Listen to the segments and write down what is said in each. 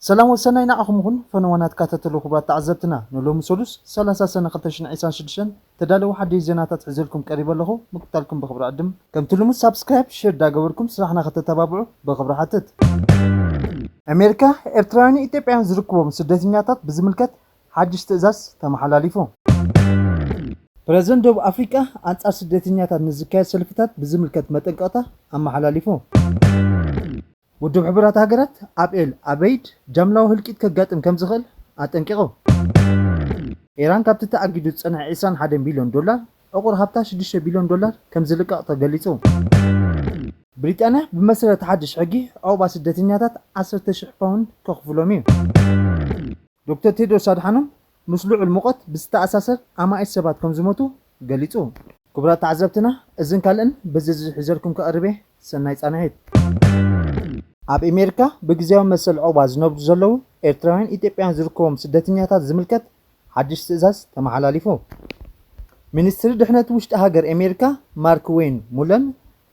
ሰላም ወሰናይ ንዓኹም ይኹን። ፈነወ ናትካ ተተሉ ክቡራት ተዓዘብትና፣ ንሎሚ ሰሉስ ሰላሳ ሰነ ክልተ ሽሕን ዕስራን ሽዱሽተን ተዳለዉ ሓደሽ ዜናታት ሒዘልኩም ቀሪበ ኣለኹ። ምክታልኩም ብኽብሪ ዕድም። ከምቲ ልሙድ ሳብስክራይብ፣ ሼር ዳገበርኩም ስራሕና ከተተባብዑ ብኽብሪ ሓትት። ኣሜሪካ፣ ኤርትራውያን ኢትዮጵያውያን ዝርክቦም ስደተኛታት ብዝምልከት ሓድሽ ትእዛዝ ተመሓላሊፉ። ፕረዚደንት ደቡብ ኣፍሪቃ፣ ኣንጻር ስደተኛታት ንዝካየድ ሰልፍታት ብዝምልከት መጠንቀቕታ ኣመሓላሊፉ። ውድብ ሕቡራት ሃገራት ኣብ ኤል ኣበይድ ጃምላዊ ህልቂት ከጋጥም ከም ዝኽእል ኣጠንቂቑ። ኢራን ካብቲ ተኣጊዱ ዝጸንሐ ዕስራን ሓደን ቢልዮን ዶላር ዕቑር ሃብታ ሽዱሽተ ቢልዮን ዶላር ከም ዝልቀቕ ተገሊጹ። ብሪጣንያ ብመሰረት ሓድሽ ሕጊ ዕቑባ ስደተኛታት ዓሰርተ ሽሕ ፓውንድ ከኽፍሎም እዩ። ዶክተር ቴድሮስ ኣድሓኖም ምስ ልዑል ሙቐት ብዝተኣሳሰር ኣማኢት ሰባት ከም ዝሞቱ ገሊጹ። ክቡራት ተዓዘብትና፣ እዝን ካልእን ብዝርዝር ሒዘልኩም ከቕርብ እየ። ሰናይ ጻንሒት። ኣብ ኣሜሪካ ብግዜያዊ መሰል ዑቕባ ዝነብሩ ዘለዉ ኤርትራውያን ኢትዮጵያውያን ዝርከቦም ስደተኛታት ዝምልከት ሓድሽ ትእዛዝ ተመሓላሊፉ። ሚኒስትሪ ድሕነት ውሽጢ ሃገር ኣሜሪካ ማርክ ዌን ሙለን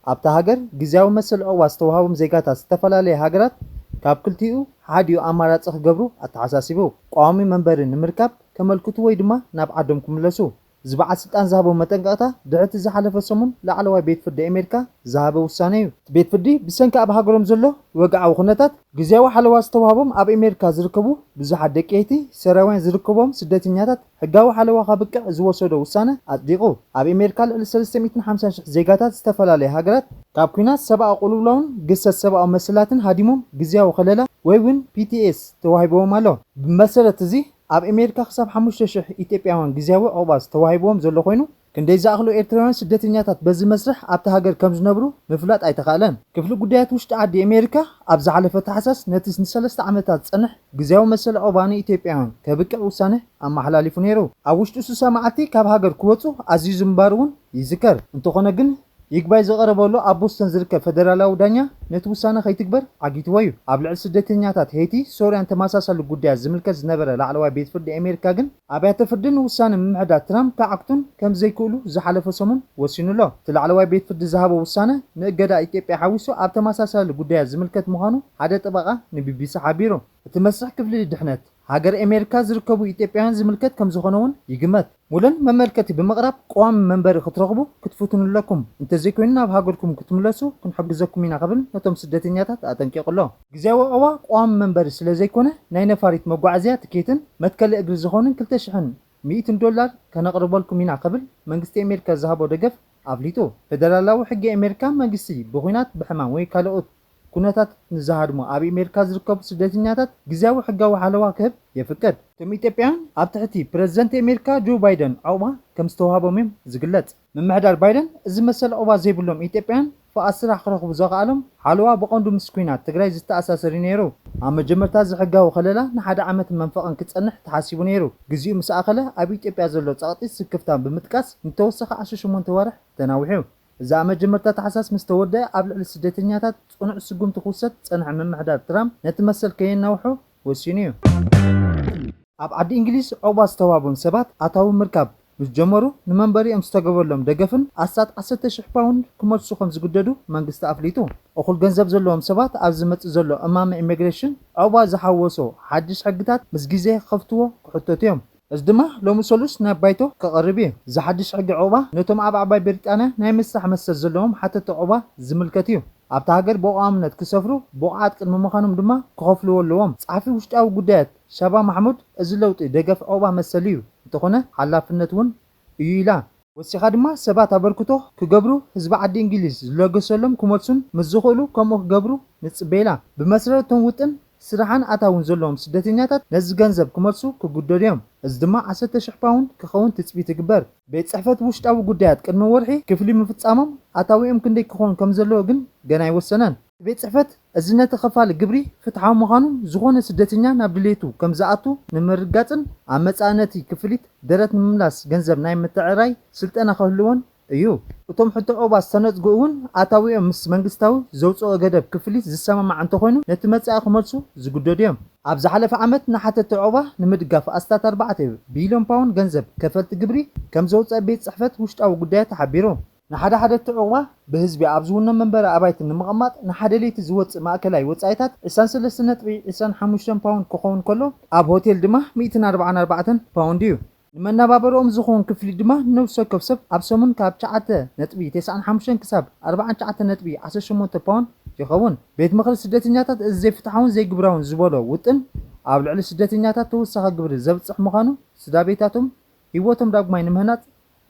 ኣብታ ሃገር ግዜያዊ መሰል ዑቕባ ዝተዋህቦም ዜጋታት ዝተፈላለየ ሃገራት ካብ ክልቲኡ ሓዲኡ ኣማራጺ ክገብሩ ኣተሓሳሲቡ። ቀዋሚ መንበሪ ንምርካብ ከመልክቱ ወይ ድማ ናብ ዓዶም ክምለሱ ዝበዓል ስልጣን ዝሃቦ መጠንቀቕታ ድሕርቲ ዝሓለፈ ሰሙን ላዕለዋይ ቤት ፍርዲ ኣሜሪካ ዝሃበ ውሳነ እዩ። እቲ ቤት ፍርዲ ብሰንኪ ኣብ ሃገሮም ዘሎ ወግዓዊ ኩነታት ግዜያዊ ሓለዋ ዝተዋህቦም ኣብ ኣሜሪካ ዝርከቡ ብዙሓት ደቂ ሄይቲ፣ ሶርያውያን ዝርከቦም ስደተኛታት ሕጋዊ ሓለዋ ከብቅዕ ዝወሰዶ ውሳነ ኣጽዲቑ። ኣብ ኣሜሪካ ልዕሊ ሰለስተ ሚእትን ሓምሳን ሽሕ ዜጋታት ዝተፈላለያ ሃገራት ካብ ኲናት፣ ሰብኣዊ ቅልውላውን ግህሰት ሰብኣዊ መሰላትን ሃዲሞም ግዜያዊ ከለላ ወይ እውን ፒ ቲ ኤስ ተዋሂብዎም ኣሎ። ብመሰረት እዚ ኣብ ኣሜሪካ ክሳብ ሓሙሽተ ሽሕ ኢትዮጵያውያን ግዜያዊ ዑቕባ ዝተዋሂብዎም ዘሎ ኮይኑ፣ ክንደይ ዝኣኽሉ ኤርትራውያን ስደተኛታት በዚ መስርሕ ኣብቲ ሃገር ከም ዝነብሩ ምፍላጥ ኣይተኻእለን። ክፍሊ ጉዳያት ውሽጢ ዓዲ ኣሜሪካ ኣብ ዝሓለፈ ታሕሳስ ነቲ ንሰለስተ ዓመታት ዝጸንሕ ግዜያዊ መሰል ዑቕባ ንኢትዮጵያውያን ከብቅዕ ውሳነ ኣመሓላሊፉ ነይሩ። ኣብ ውሽጢ ስሳ መዓልቲ ካብ ሃገር ክወጹ ኣዚዙ ምንባሩ እውን ይዝከር። እንተኾነ ግን ይግባይ ዝቐረበሉ ኣብ ቦስተን ዝርከብ ፈደራላዊ ዳኛ ነቲ ውሳነ ከይትግበር ዓጊትዎ እዩ። ኣብ ልዕሊ ስደተኛታት ሄይቲ፣ ሶርያን ተመሳሳሊ ጉዳያት ዝምልከት ዝነበረ ላዕለዋይ ቤት ፍርዲ ኣሜሪካ ግን ኣብያተ ፍርዲ ንውሳነ ምምሕዳር ትራምፕ ክዓግቱን ከም ዘይክእሉ ዝሓለፈ ሰሙን ወሲኑ ኣሎ። እቲ ላዕለዋይ ቤት ፍርዲ ዝሃቦ ውሳነ ንእገዳ ኢትዮጵያ ሓዊሱ ኣብ ተመሳሳሊ ጉዳያት ዝምልከት ምዃኑ ሓደ ጠበቓ ንቢቢሲ ሓቢሩ። እቲ መስርሕ ክፍሊ ድሕነት ሃገር ኣሜሪካ ዝርከቡ ኢትዮጵያውያን ዝምልከት ከም ዝኾነ እውን ይግመት። ሙለን መመልከቲ ብምቕራብ ቀዋሚ መንበሪ ክትረኽቡ ክትፍትኑ ኣለኩም። እንተዘይኮይኑ ናብ ሃገርኩም ክትምለሱ ክንሕግዘኩም ኢና ክብል ነቶም ስደተኛታት ኣጠንቂቑ ኣሎ። ግዜያዊ ዕቑባ ቀዋሚ መንበሪ ስለ ዘይኮነ ናይ ነፋሪት መጓዓዝያ ትኬትን መትከሊ እግሪ ዝኾንን ክልተ ሽሕን ሚእትን ዶላር ከነቕርበልኩም ኢና ክብል መንግስቲ ኣሜሪካ ዝሃቦ ደገፍ ኣፍሊጡ። ፌደራላዊ ሕጊ ኣሜሪካ መንግስቲ ብኹናት፣ ብሕማም ወይ ካልኦት ኩነታት ንዝሃድሙ ኣብ ኣሜሪካ ዝርከቡ ስደተኛታት ግዜያዊ ሕጋዊ ሓለዋ ክህብ የፍቅድ። እቶም ኢትዮጵያውያን ኣብ ትሕቲ ፕረዚደንት ኣሜሪካ ጆ ባይደን ዕቑባ ከም ዝተዋህቦም እዮም ዝግለጽ። ምምሕዳር ባይደን እዚ መሰል ዕቑባ ዘይብሎም ኢትዮጵያውያን ፍቓድ ስራሕ ክረኽቡ ዘኽኣሎም ሓለዋ ብቐንዱ ምስ ኲናት ትግራይ ዝተኣሳሰር እዩ ነይሩ። ኣብ መጀመርታ እዚ ሕጋዊ ከለላ ንሓደ ዓመትን መንፈቕን ክጸንሕ ተሓሲቡ ነይሩ። ግዚኡ ምስ ኣኸለ ኣብ ኢትዮጵያ ዘሎ ጸቕጢ ስክፍታ ብምጥቃስ ንተወሰኸ ዓሰርተ ሸሞንተ ዋርሕ ተናዊሑ። እዚ ኣብ መጀመርታ ታሕሳስ ምስ ተወደአ ኣብ ልዕሊ ስደተኛታት ጽኑዕ ስጉምቲ ክውሰድ ዝጸንሐ ምምሕዳር ትራምፕ ነቲ መሰል ከየናውሖ ወሲኑ እዩ። ኣብ ዓዲ እንግሊዝ ዕቑባ ዝተዋህቦም ሰባት ኣታዊ ምርካብ ምስ ጀመሩ ንመንበሪኦም ዝተገበረሎም ደገፍን ኣስታት ዓሰርተ ሽሕ ፓውንድ ክመልሱ ከም ዝግደዱ መንግስቲ ኣፍሊጡ። እኹል ገንዘብ ዘለዎም ሰባት ኣብ ዝመጽእ ዘሎ እማመ ኢሚግሬሽን ዕቑባ ዝሓወሶ ሓድሽ ሕግታት ምስ ግዜ ክኸፍትዎ ክሕተቱ እዮም። እዚ ድማ ሎሚ ሰሉስ ናብ ባይቶ ክቐርብ እዩ። እዚ ሓድሽ ሕጊ ዕቑባ ነቶም ኣብ ዓባይ ብሪጣንያ ናይ ምስራሕ መሰል ዘለዎም ሓተቲ ዕቑባ ዝምልከት እዩ። ኣብታ ሃገር ብቐዋምነት ክሰፍሩ ብቑዓት ቅድሚ ምዃኖም ድማ ክኸፍልዎ ኣለዎም። ጸሓፊ ውሽጣዊ ጉዳያት ሻባ ማሕሙድ፣ እዚ ለውጢ ደገፍ ዕቑባ መሰል እዩ፣ እንተኾነ ሓላፍነት እውን እዩ ኢላ። ወሲኻ ድማ ሰባት ኣበርክቶ ክገብሩ ህዝቢ ዓዲ እንግሊዝ ዝለገሰሎም ክመልሱን ምስ ዝኽእሉ ከምኡ ክገብሩ ንጽበ ኢላ። ብመሰረት እቶም ውጥን ስራሕን ኣታውን ዘለዎም ስደተኛታት ነዚ ገንዘብ ክመልሱ ክግደዱ እዮም። እዚ ድማ ዓሰርተ ሽሕ ፓውንድ ክኸውን ትጽቢት ይግበር። ቤት ጽሕፈት ውሽጣዊ ጉዳያት ቅድሚ ወርሒ ክፍሊ ምፍጻሞም ኣታዊኦም ክንደይ ክኸውን ከም ዘለዎ ግን ገና ኣይወሰነን። እቲ ቤት ጽሕፈት እዚ ነቲ ከፋሊ ግብሪ ፍትሓዊ ምዃኑን ዝኾነ ስደተኛ ናብ ድሌቱ ከም ዝኣቱ ንምርግጋጽን ኣብ መጻኢ ነቲ ክፍሊት ደረት ንምምላስ ገንዘብ ናይ ምትዕርራይ ስልጠና ክህልዎን እዩ። እቶም ሕቶ ዑቕባ ዝተነጽጉ እውን ኣታዊኦም ምስ መንግስታዊ ዘውጽኦ ገደብ ክፍሊት ዝሰማማዕ እንተኾይኑ ነቲ መጻኢ ክመልሱ ዝግደዱ እዮም። ኣብ ዝሓለፈ ዓመት ንሓተቲ ዑቕባ ንምድጋፍ ኣስታት ኣርባዕተ ቢልዮን ፓውንድ ገንዘብ ከፈልቲ ግብሪ ከም ዘውጽአ ቤት ጽሕፈት ውሽጣዊ ጉዳያት ተሓቢሩ። ንሓደ ሓደ እቲ ዕቑባ ብህዝቢ ኣብ ዝውነ መንበሪ ኣባይቲ ንምቕማጥ ንሓደ ለይቲ ዝወጽእ ማእከላይ ወጻኢታት ዕስራን ሰለስተ ነጥቢ ዕስራን ሓሙሽተን ፓውንድ ክኸውን ከሎ፣ ኣብ ሆቴል ድማ ሚእትን ኣርባዓን ኣርባዕተን ፓውንድ እዩ። ንመነባበሮኦም ዝኸውን ክፍሊት ድማ ነፍሲ ወከፍ ሰብ ኣብ ሰሙን ካብ ትሽዓተ ነጥቢ ተስዓን ሓሙሽተን ክሳብ ኣርባዓን ትሽዓተን ነጥቢ ዓሰርተ ሸሞንተ ፓውንድ ይኸውን። ቤት ምኽሪ ስደተኛታት እዚ ዘይፍትሓውን ዘይግብራውን ዝበሎ ውጥን ኣብ ልዕሊ ስደተኛታት ተወሳኺ ግብሪ ዘብጽሕ ምዃኑ፣ ስድራ ቤታቶም ህይወቶም ዳግማይ ንምህናጽ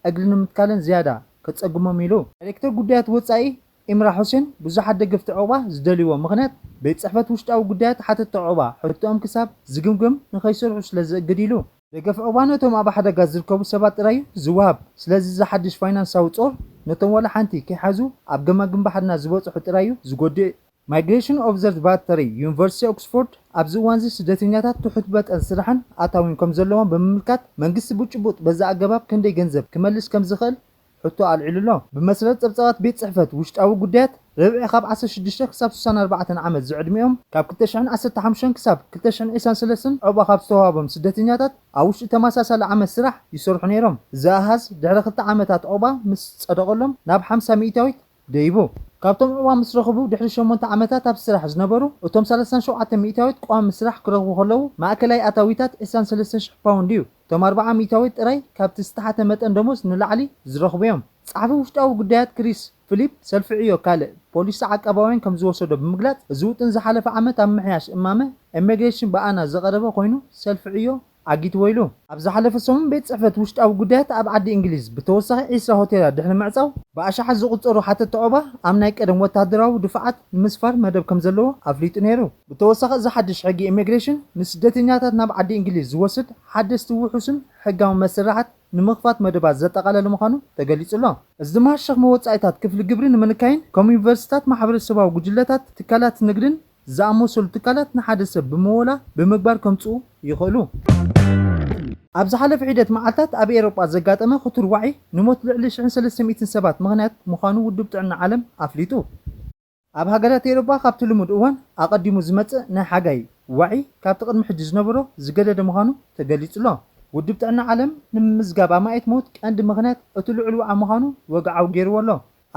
ዕግሊ ንምትካልን ዝያዳ ከጸግሞም ኢሉ። ዳይሬክተር ጉዳያት ወጻኢ ኢምራ ሑሴን፣ ብዙሓት ደገፍቲ ዕቑባ ዝደልይዎ ምኽንያት ቤት ጽሕፈት ውሽጣዊ ጉዳያት ሓተትቲ ዕቑባ ሕቶኦም ክሳብ ዝግምግም ንኸይሰርሑ ስለ ዝእግድ ኢሉ። ደገፍ ዕቑባ ነቶም ኣብ ሓደጋ ዝርከቡ ሰባት ጥራይ እዩ ዝወሃብ። ስለዚ እዚ ሓድሽ ፋይናንሳዊ ጾር ነቶም ዋላ ሓንቲ ከይሓዙ ኣብ ገማግም ባሕርና ዝበጽሑ ጥራይ እዩ ዝጎድእ። ማይግሬሽን ኦብዘርቫቶሪ ዩኒቨርሲቲ ኦክስፎርድ ኣብዚ እዋንዚ ስደተኛታት ትሑት መጠን ስራሕን ኣታዊን ከም ዘለዎም ብምምልካት መንግስቲ ብጭቡጥ በዚ ኣገባብ ክንደይ ገንዘብ ክመልስ ከም ዝኽእል ሕቶ ኣልዒሉ ኣሎ። ብመሰረት ጸብጻባት ቤት ጽሕፈት ውሽጣዊ ጉዳያት፣ ርብዒ ካብ ዓሰርተ ሽዱሽተ ክሳብ ስሳን ኣርባዕተን ዓመት ዝዕድሚኦም፣ ካብ ክልተ ሽሕን ዓሰርተ ሓሙሽተን ክሳብ ክልተ ሽሕን ዕስራን ሰለስተን ዕቑባ ካብ ዝተዋህቦም ስደተኛታት ኣብ ውሽጢ ተመሳሳሊ ዓመት ስራሕ ይሰርሑ ነይሮም። እዚ ኣሃዝ ድሕሪ ክልተ ዓመታት ዕቑባ ምስ ጸደቐሎም ናብ ሓምሳ ሚእታዊት ደይቡ። ካብቶም ዕቑባ ምስ ረኽቡ ድሕሪ ሸሞንተ ዓመታት ኣብ ስራሕ ዝነበሩ፣ እቶም ሰላሳን ሸውዓተን ሚእታዊት ቀዋሚ ስራሕ ክረኽቡ ከለዉ፣ ማእከላይ ኣታዊታት ዕስራን ሰለስተን ሽሕ ፓውንድ እዩ። እቶም ኣርብዓ ሚእታዊት ጥራይ ካብቲ ዝተሓተ መጠን ደሞዝ ንላዕሊ ዝረኽቡ እዮም። ጸሓፊ ውሽጣዊ ጉዳያት ክሪስ ፊሊፕ፣ ሰልፊ ዕዮ ካልእ ፖሊሲ ዓቃባውያን ከም ዝወሰዶ ብምግላጽ፣ እዚ ውጥን ዝሓለፈ ዓመት ኣብ ምሕያሽ እማመ ኢሚግሬሽን ብኣና ዝቐረበ ኮይኑ፣ ሰልፊ ዕዮ ዓጊትዎ ኢሉ። ኣብ ዝሓለፈ ሰሙን ቤት ጽሕፈት ውሽጣዊ ጉዳያት ኣብ ዓዲ እንግሊዝ ብተወሳኺ ዒስራ ሆቴላት ድሕሪ ምዕጻው፣ ብኣሽሓት ዝቑጸሩ ሓተትቲ ዕቑባ ኣብ ናይ ቀደም ወተሃደራዊ ድፋዓት ንምስፋር መደብ ከም ዘለዎ ኣፍሊጡ ነይሩ። ብተወሳኺ እዚ ሓድሽ ሕጊ ኢሚግሬሽን ንስደተኛታት ናብ ዓዲ እንግሊዝ ዝወስድ ሓደስቲ ውሑስን ሕጋዊ መሰራሓት ንምኽፋት መደባት ዘጠቓለለ ምዃኑ ተገሊጹ ኣሎ። እዚ ድማ ሸኽሚ ወጻኢታት ክፍሊ ግብሪ ንምንካይን ከም ዩኒቨርሲታት፣ ማሕበረሰባዊ ጉጅለታት፣ ትካላት ንግድን ዝኣመሰሉ ትካላት ንሓደ ሰብ ብመወላ ብምግባር ከምጽኡ ይኽእሉ። ኣብ ዝሓለፈ ሒደት መዓልታት ኣብ ኤውሮጳ ዘጋጠመ ክቱር ዋዒ ንሞት ልዕሊ ሽሕን ሰለስተ ሚእትን ሰባት ምኽንያት ምዃኑ ውድብ ጥዕና ዓለም ኣፍሊጡ። ኣብ ሃገራት ኤውሮጳ ካብቲ ልሙድ እዋን ኣቐዲሙ ዝመጽእ ናይ ሓጋይ ዋዒ ካብቲ ቅድሚ ሕጂ ዝነበሮ ዝገደደ ምዃኑ ተገሊጹ ኣሎ። ውድብ ጥዕና ዓለም ንምምዝጋብ ኣማኢት ሞት ቀንዲ ምኽንያት እቲ ልዑል ዋዒ ምዃኑ ወግዓዊ ገይርዎ ኣሎ።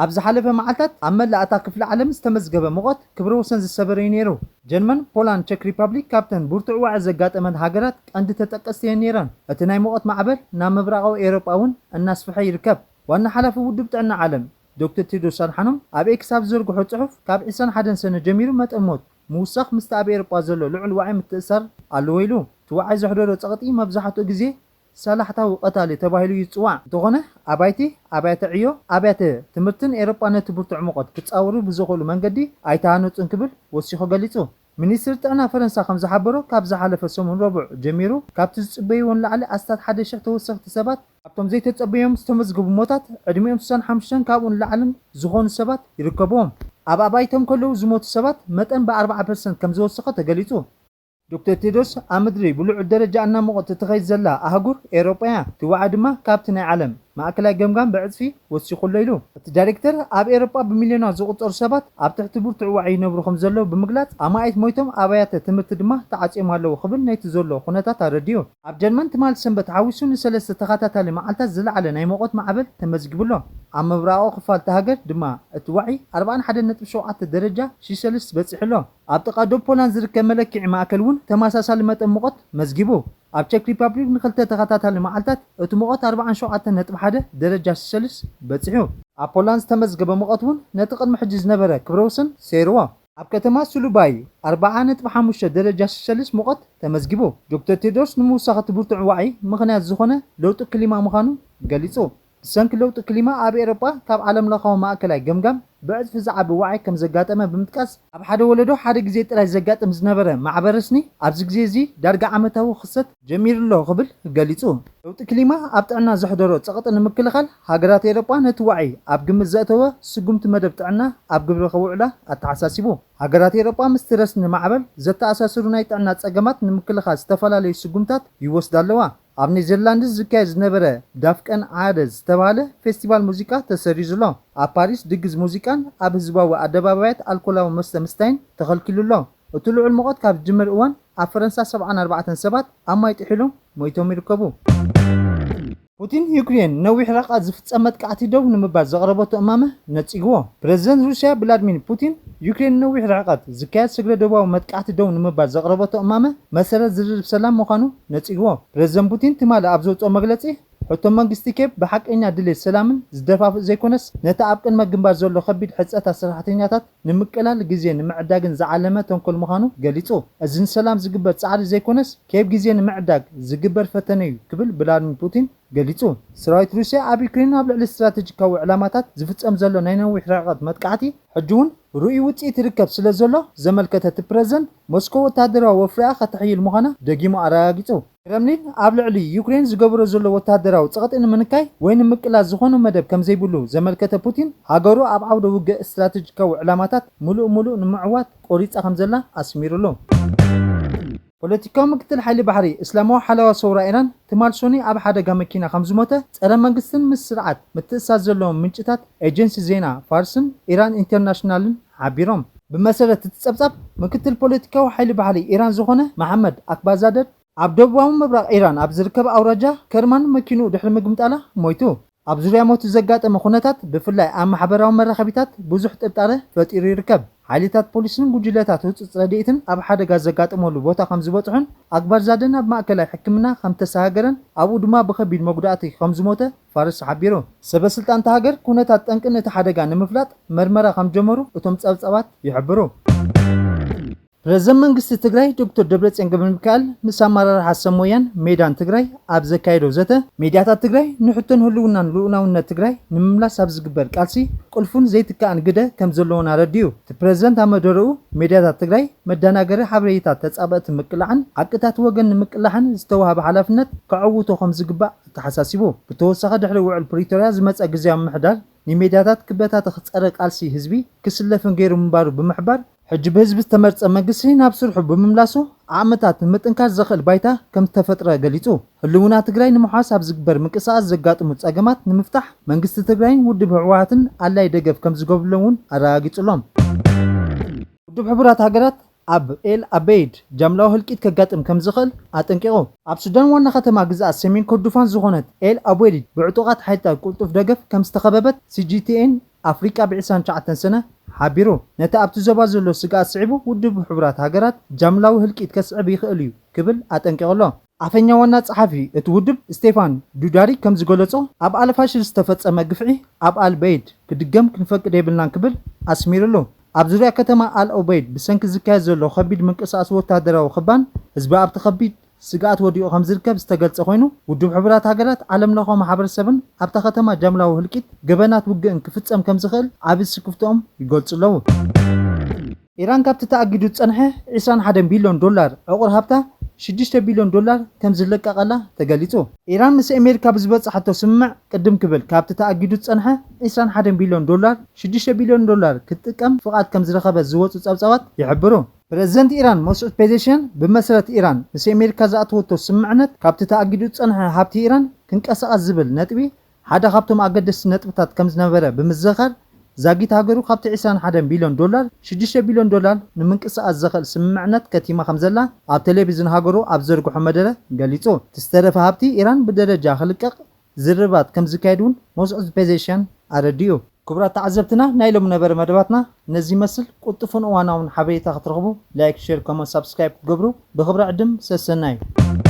ኣብ ዝሓለፈ መዓልታት ኣብ መላእ እታ ክፍለ ዓለም ዝተመዝገበ ሙቐት ክብረ ወሰን ዝሰበረ እዩ ነይሩ። ጀርመን፣ ፖላንድ፣ ቸክ ሪፓብሊክ ካብተን ብርቱዕ ዋዒ ዘጋጠመን ሃገራት ቀንዲ ተጠቀስቲ እየን ነይረን። እቲ ናይ ሙቐት ማዕበል ናብ ምብራቓዊ ኤውሮጳ እውን እናስፍሐ ይርከብ። ዋና ሓላፊ ውድብ ጥዕና ዓለም ዶክተር ቴድሮስ ኣድሓኖም ኣብ ኤክስ ኣብ ዝዘርግሖ ጽሑፍ፣ ካብ ዕስራን ሓደን ሰነ ጀሚሩ መጠን ሞት ምውሳኽ ምስቲ ኣብ ኤውሮጳ ዘሎ ልዑል ዋዒ ምትእስሳር ኣለዎ ኢሉ። እቲ ዋዒ ዘሕደሮ ጸቕጢ መብዛሕትኡ ግዜ ሳላሕታዊ ቀታሊ ተባሂሉ እዩ ዝጽዋዕ። እንተኾነ፣ ኣባይቲ፣ ኣብያተ ዕዮ፣ ኣብያተ ትምህርትን ኤውሮጳ ነቲ ብርቱዕ ሙቐት ክጻወሩ ብዝኽእሉ መንገዲ ኣይተሃነጹን ክብል ወሲኹ ገሊጹ። ሚኒስትሪ ጥዕና ፈረንሳ ከም ዝሓበሮ፣ ካብ ዝሓለፈ ሰሙን ረቡዕ ጀሚሩ ካብቲ ዝጽበይዎ ንላዕሊ ኣስታት ሓደ ሽሕ ተወሰኽቲ ሰባት ኣብቶም ዘይተጸበዮም ዝተመዝገቡ ሞታት ዕድሚኦም ስሳን ሓሙሽተን ካብኡ ንላዕልን ዝኾኑ ሰባት ይርከብዎም። ኣብ ኣባይቶም ከለዉ ዝሞቱ ሰባት መጠን ብኣርብዓ ፐርሰንት ከም ዝወሰኸ ተገሊጹ። ዶክተር ቴድሮስ፣ ኣብ ምድሪ ብልዑል ደረጃ እናሞቐት እትኸይድ ዘላ ኣህጉር ኤውሮጳ እያ። እቲ ዋዒ ድማ ካብቲ ናይ ዓለም ማእከላይ ገምጋም ብዕጽፊ ወሲኹ ኣሎ ኢሉ። እቲ ዳይሬክተር፣ ኣብ ኤውሮጳ ብሚልዮናት ዝቑጸሩ ሰባት ኣብ ትሕቲ ብርቱዕ ዋዒ ይነብሩ ከም ዘለዉ ብምግላጽ፣ ኣማኢት ሞይቶም፣ ኣብያተ ትምህርቲ ድማ ተዓጽዮም ኣለዉ ክብል ነቲ ዘሎ ኩነታት ኣረዲኡ። ኣብ ጀርመን ትማሊ ሰንበት ሓዊሱ ንሰለስተ ተኸታታሊ መዓልታት ዝለዓለ ናይ ሙቐት ማዕበል ተመዝጊቡ ኣሎ። ኣብ ምብራቓዊ ክፋል እታ ሃገር ድማ እቲ ዋዒ ኣርባዓን ሓደን ነጥቢ ሸውዓተ ደረጃ ሴልስየስ በጺሑ ኣሎ። ኣብ ጥቓ ዶብ ፖላንድ ዝርከብ መለክዒ ማእከል እውን ተመሳሳሊ መጠን ሙቐት መዝጊቡ። ኣብ ቸክ ሪፓብሊክ ንኽልተ ተኸታታሊ መዓልታት እቲ ሙቐት ኣርባዓን ሸውዓተን ነጥቢ ሓደ ደረጃ ሴልስየስ በጺሑ። ኣብ ፖላንድ ዝተመዝገበ ሙቐት እውን ነቲ ቅድሚ ሕጂ ዝነበረ ክብረ ወሰን ሰይርዎ። ኣብ ከተማ ሱሉባይ ኣርብዓ ነጥቢ ሓሙሽተ ደረጃ ሴልስየስ ሙቐት ተመዝጊቡ። ዶክተር ቴድሮስ ንምውሳኽ እቲ ብርቱዕ ዋዒ ምኽንያት ዝኾነ ለውጢ ክሊማ ምዃኑ ገሊጹ። ብሰንኪ ለውጢ ክሊማ ኣብ ኤውሮጳ ካብ ዓለምለኻዊ ማእከላይ ገምጋም ብዕጽፊ ዝዓቢ ዋዒ ከም ዘጋጠመ ብምጥቃስ፣ ኣብ ሓደ ወለዶ ሓደ ግዜ ጥራይ ዘጋጥም ዝነበረ ማዕበል ረስኒ ኣብዚ ግዜ እዚ ዳርጋ ዓመታዊ ክስተት ጀሚሩ ኣሎ ክብል ገሊጹ። ለውጢ ክሊማ ኣብ ጥዕና ዘሕደሮ ጸቕጢ ንምክልኻል፣ ሃገራት ኤውሮጳ ነቲ ዋዒ ኣብ ግምት ዘእተወ ስጉምቲ መደብ ጥዕና ኣብ ግብሪ ከውዕላ ኣተሓሳሲቡ። ሃገራት ኤውሮጳ ምስቲ ረስኒ ማዕበል ዘተኣሳስሩ ናይ ጥዕና ጸገማት ንምክልኻል ዝተፈላለዩ ስጉምታት ይወስዳ ኣለዋ። ኣብ ኔዘርላንድስ ዝካየድ ዝነበረ ዳፍቀን ዓደ ዝተባህለ ፌስቲቫል ሙዚቃ ተሰሪዙ ኣሎ። ኣብ ፓሪስ ድግስ ሙዚቃን ኣብ ህዝባዊ ኣደባባያት ኣልኮላዊ መስተ ምስታይን ተኸልኪሉ ኣሎ። እቲ ልዑል ሙቐት ካብ ዝጅምር እዋን ኣብ ፈረንሳ ሰብዓን ኣርባዕተን ሰባት ኣብ ማይ ጥሒሎም ሞይቶም ይርከቡ። ፑቲን ዩክሬን ነዊሕ ርሕቀት ዝፍጸም መጥቃዕቲ ደው ንምባል ዘቕረበቶ እማመ ነጺግዎ። ፕረዚደንት ሩስያ ቭላድሚር ፑቲን ዩክሬን ነዊሕ ርሕቀት ዝካየድ ስግረ ዶባዊ መጥቃዕቲ ደው ንምባል ዘቕረበቶ እማመ መሰረት ዝርርብ ሰላም ምዃኑ ነጺግዎ። ፕረዚደንት ፑቲን ትማሊ ኣብ ዘውፅኦ መግለጺ ሕቶ መንግስቲ ኬብ ብሓቀኛ ድሌት ሰላምን ዝደፋፍእ ዘይኮነስ ነቲ ኣብ ቅድመ ግንባር ዘሎ ከቢድ ሕፀታት ሰራሕተኛታት ንምቅላል ግዜ ንምዕዳግን ዝዓለመ ተንኮል ምዃኑ ገሊጹ። እዚ ንሰላም ዝግበር ጻዕሪ ዘይኮነስ ኬብ ግዜ ንምዕዳግ ዝግበር ፈተነ እዩ ክብል ቭላድሚር ፑቲን ገሊጹ። ሰራዊት ሩስያ ኣብ ዩክሬን ኣብ ልዕሊ ስትራቴጂካዊ ዕላማታት ዝፍጸም ዘሎ ናይ ነዊሕ ርሕቀት መጥቃዕቲ ሕጂ እውን ርኡይ ውጽኢት ይርከብ ስለ ዘሎ ዘመልከተ እቲ ፕረዚደንት ሞስኮ ወታደራዊ ወፍሪኣ ከተሕይል ምዃና ደጊሙ ኣረጋጊጹ። ክረምሊን ኣብ ልዕሊ ዩክሬን ዝገብሮ ዘሎ ወታደራዊ ጸቕጢ ንምንካይ ወይ ንምቅላስ ዝኾነ መደብ ከም ዘይብሉ ዘመልከተ ፑቲን ሃገሩ ኣብ ዓውደ ውግእ ስትራቴጂካዊ ዕላማታት ምሉእ ምሉእ ንምዕዋት ቆሪጻ ከም ዘላ ኣስሚሩሉ። ፖለቲካዊ ምክትል ሓይሊ ባሕሪ እስላማዊ ሓለዋ ሰውራ ኢራን ትማል ሶኒ ኣብ ሓደጋ መኪና ከም ዝሞተ ጸረ መንግስትን ምስ ስርዓት ምትእሳር ዘለዎም ምንጭታት ኤጀንሲ ዜና ፋርስን ኢራን ኢንተርናሽናልን ሓቢሮም። ብመሰረት እቲ ጸብጻብ ምክትል ፖለቲካዊ ሓይሊ ባሕሪ ኢራን ዝኾነ መሓመድ ኣክባዛደድ ኣብ ደቡባዊ ምብራቕ ኢራን ኣብ ዝርከብ ኣውራጃ ከርማን መኪንኡ ድሕሪ ምግምጣላ ሞይቱ። ኣብ ዙርያ ሞቱ ዘጋጠመ ኩነታት ብፍላይ ኣብ ማሕበራዊ መራኸቢታት ብዙሕ ጥርጣረ ፈጢሩ ይርከብ። ሓይልታት ፖሊስን ጉጅለታት ህጹጽ ረድኤትን ኣብ ሓደጋ ዘጋጠመሉ ቦታ ከም ዝበጽሑን ኣክባርዛደን ኣብ ማእከላይ ሕክምና ከም ተሰሃገረን ኣብኡ ድማ ብኸቢድ መጉዳእቲ ከም ዝሞተ ፋርስ ሓቢሩ። ሰበ ስልጣን እታ ሃገር ኩነታት ጠንቅን እቲ ሓደጋ ንምፍላጥ መርመራ ከም ጀመሩ እቶም ጸብጻባት ይሕብሩ። ፕረዚደንት መንግስቲ ትግራይ ዶክተር ደብረጽዮን ገብረሚካኤል ምስ ኣመራርሓ ሰሞያን ሜዳን ትግራይ ኣብ ዘካየዶ ዘተ፣ ሚድያታት ትግራይ ንሕቶን ህልውናን ልኡላውነት ትግራይ ንምምላስ ኣብ ዝግበር ቃልሲ ቁልፉን ዘይትካእን ግደ ከም ዘለዎን ኣረዲኡ። እቲ ፕረዚደንት ኣብ መደረኡ፣ ሚድያታት ትግራይ መደናገሪ ሓበሬታታት ተጻበእቲ ምቅላዕን ሓቅታት ወገን ንምቅላሕን ዝተዋህበ ሓላፍነት ከዕውቶ ከም ዝግባእ ኣተሓሳሲቡ። ብተወሳኺ ድሕሪ ውዕል ፕሪቶርያ ዝመጸ ግዝያዊ ምምሕዳር ንሚድያታት ክበታተኽ ጸረ ቃልሲ ህዝቢ ክስለፍን ገይሩ ምንባሩ ብምሕባር፣ ሕጂ ብህዝቢ ዝተመርጸ መንግስቲ ናብ ስርሑ ብምምላሱ ዓቕምታት ንምጥንካር ዘኽእል ባይታ ከም ዝተፈጥረ ገሊጹ። ህልውና ትግራይ ንምሓዝ ኣብ ዝግበር ምንቅስቓስ ዘጋጥሙ ጸገማት ንምፍታሕ መንግስቲ ትግራይን ውድብ ህወሓትን ኣድላይ ደገፍ ከም ዝገብሩሎም እውን ኣረጋጊጹሎም። ውድብ ሕቡራት ሃገራት ኣብ ኤል ኣበይድ ጃምላዊ ህልቂት ከጋጥም ከም ዝኽእል ኣጠንቂቑ። ኣብ ሱዳን ዋና ከተማ ግዝኣት ሰሜን ኮርዶፋን ዝኾነት ኤል ኣበይድ ብዕጡቓት ሓይልታት ቅልጡፍ ደገፍ ከም ዝተኸበበት ሲ ጂ ቲ ኤን ኣፍሪቃ ብ ዕስራን ትሽዓተን ሰነ ሓቢሩ። ነቲ ኣብቲ ዞባ ዘሎ ስግኣት ስዒቡ ውድብ ሕቡራት ሃገራት ጃምላዊ ህልቂት ከስዕብ ይኽእል እዩ ክብል ኣጠንቂቑ ኣሎ። ኣፈኛ ዋና ጸሓፊ እቲ ውድብ ስቴፋን ዱጃሪክ ከም ዝገለጾ፣ ኣብ ኣልፋሽር ዝተፈጸመ ግፍዒ ኣብ ኣልበይድ ክድገም ክንፈቅድ የብልናን ክብል ኣስሚሩሉ። ኣብ ዙርያ ከተማ ኣል ኦበይድ ብሰንኪ ዝካየድ ዘሎ ከቢድ ምንቅስቓስ ወታደራዊ ክባን ህዝቢ ኣብቲ ከቢድ ስግኣት ወዲቑ ከም ዝርከብ ዝተገልጸ ኮይኑ፣ ውድብ ሕቡራት ሃገራት ዓለም ለኻዊ ማሕበረሰብን ኣብታ ከተማ ጃምላዊ ህልቂት ገበናት ውግእን ክፍጸም ከም ዝኽእል ዓቢ ስክፍትኦም ይገልጹ ኣለዉ። ኢራን ካብቲ ተኣጊዱ ዝጸንሐ ዕስራን ሓደን ቢልዮን ዶላር ዕቑር ሃብታ ሽዱሽተ ቢልዮን ዶላር ከም ዝለቀቐላ ተገሊጹ። ኢራን ምስ ኣሜሪካ ብዝበጻሕቶ ስምምዕ ቅድም ክብል ካብቲ ተኣጊዱ ዝጸንሐ ዕስራን ሓደን ቢልዮን ዶላር ሽዱሽተ ቢልዮን ዶላር ክትጥቀም ፍቓድ ከም ዝረኸበት ዝወጹ ጸብጻባት ይሕብሩ። ፕረዚደንት ኢራን መስዑድ ፔዜሽያን ብመሰረት ኢራን ምስ ኣሜሪካ ዝኣተወቶ ስምምዕነት ካብቲ ተኣጊዱ ዝጸንሐ ሃብቲ ኢራን ክንቀሳቐስ ዝብል ነጥቢ ሓደ ካብቶም ኣገደስቲ ነጥብታት ከም ዝነበረ ብምዝኻር፣ ዛጊት ሃገሩ ካብቲ ዕስራን ሓደን ቢልዮን ዶላር ሽዱሽተ ቢልዮን ዶላር ንምንቅስቓስ ዘኽእል ስምምዕነት ከቲማ ከም ዘላ ኣብ ቴሌቪዝን ሃገሩ ኣብ ዘርግሖ መደረ ገሊጹ። እቲ ዝተረፈ ሃብቲ ኢራን ብደረጃ ክልቀቕ ዝርርባት ከም ዝካየድ እውን መስዑድ ፔዜሽያን ኣረዲኡ። ክቡራት ተዓዘብትና፣ ናይ ሎሚ ነበረ መደባትና ነዚ ይመስል። ቅልጡፍን እዋናውን ሓበሬታ ክትረኽቡ ላይክ፣ ሼር፣ ኮመንት፣ ሳብስክራይብ ክትገብሩ ብኽብሪ ዕድም። ሰሰናዩ።